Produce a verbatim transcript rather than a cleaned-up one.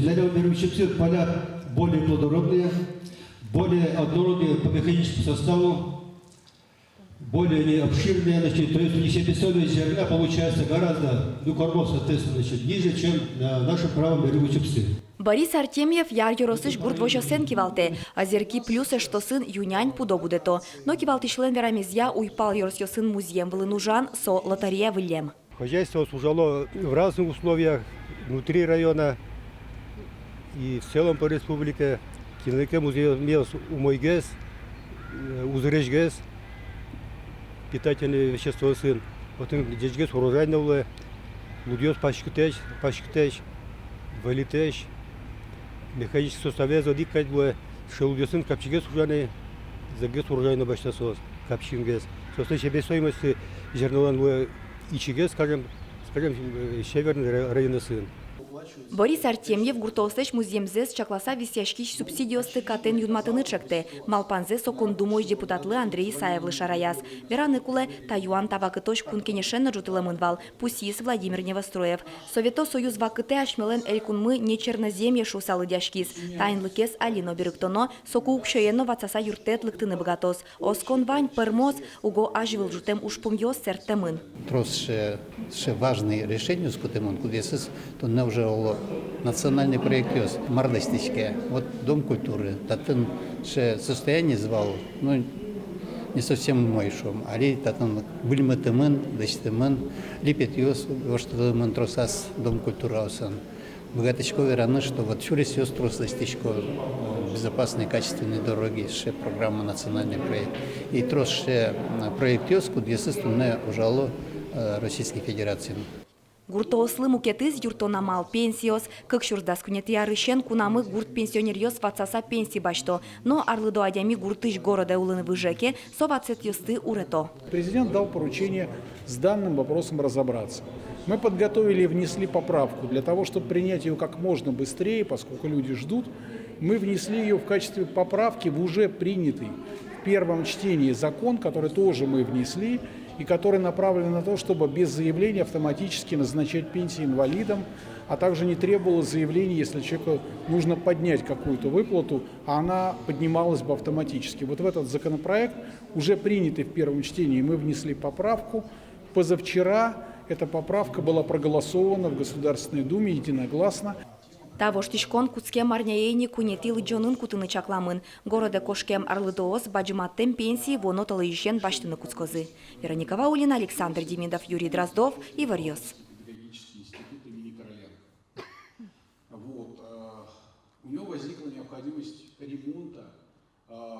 Милям берыкчиосыз поля более плодородные, более однородные по механическому составу, более они обширные, значит, то есть у них себестоимость зерна получается гораздо, ну, кормов, соответственно, значит, ниже, чем на нашем правом берегу Чупсы. Борис Артемьев Яр ёросысь гурт возёсэн кивалтэ. «Озерки плюс» эштосын ю-нянь пудо будэто. Но кивалтӥсьлэн верамезъя, уйпал ёросъёсын музъем вылын ужан — со лотерея выллем. Хозяйствоос ужало в разных условиях, внутри района и в целом по республике. Кинлы ке музъемез умойгес, э, узыресьгес питательной веществоосын, отын ӟечгес урожай но луэ, лудъёс паськытэсь, паськытэсь, выльытэсь, механической составез одӥг кадь луэ, шелудъёсын капчигес ужаны, зӧкгес урожай но басьто соос, капчигес. Соослэн себестоимостьсы зернолэн луэ ичигес, скажем, скажем, э, северный ра-, районъёсын. Борис Артемьев гуртоослэсь музъемзэс чакласа висъяськись субсидиосты катэн юнматыны чектэ. Малпанзэ со Кун Думаысь депутатлы Андрей Исаевлы шараяз. Вераны кулэ, та юан та вакытозь Кун Кенешен но ӝутылэмын вал, пусйиз Владимир Невоструев. Совето Союз вакытэ асьмелэн элькунмы не черноземье шуыса лыдъяськиз. Таинлыкез али но берыктоно, соку уксёен но ватсаса юрттэт лыктыны быгатоз. Оскон вань, пӧрмоз, уго азьвыл ӝутэм ужпумъёс сэрттэмын. Трос сыӵе, сыӵе важный решениос кутэмын, кудъёсыз туннэ уже оло национальный проектъёс, мар лэсьтӥське. Вот Дом культуры, татын сыӵе состояниез вал, ну, не совсем умой, шуом. Али татын выльмытэмын, лэсьтэмын, липетъёс воштылэмын тросаз Дом культураосын. Быгатӥсько вераны, что вот сюресъёс трос лэсьтӥсько, э, безопасные, качественные дороги, сыӵе программа, национальный проект. И трос сыӵе, м, проектъёс, кудъёсыз туннэ ужало, э, Российской Федерациын. Гуртоослы мукетыз юрттон амал — пенсиос. Кык сюрс дас куинетӥ арысен кунамы гурт пенсионеръёс ватсаса пенси басьто. Но арлыдо адями гуртысь городэ улыны выже ке, со ватсэтъёсты урето. Президент дал поручение с данным вопросом разобраться. Мы подготовили и внесли поправку для того, чтобы принять её как можно быстрее, поскольку люди ждут. Мы внесли её в качестве поправки в уже принятый в первом чтении закон, который тоже мы внесли, и который направлен на то, чтобы без заявления автоматически назначать пенсии инвалидам, а также не требовалось заявление, если человеку нужно поднять какую-то выплату, а она поднималась бы автоматически. Вот в этот законопроект, уже принятый в первом чтении, мы внесли поправку. Позавчера эта поправка была проголосована в Государственной Думе единогласно. Та воштӥськон кутскем арняе ини куинетӥ лыдӟонын кутыны чакламын. Городэ кошкем арлыдоос бадӟыматэм пенсии вуоно толэзьысен басьтыны кутскозы. Вероника Ваулина, Александр Демидов, Юрий Дроздов, «Иворъёс». Вот, э, у него возникла необходимость ремонта.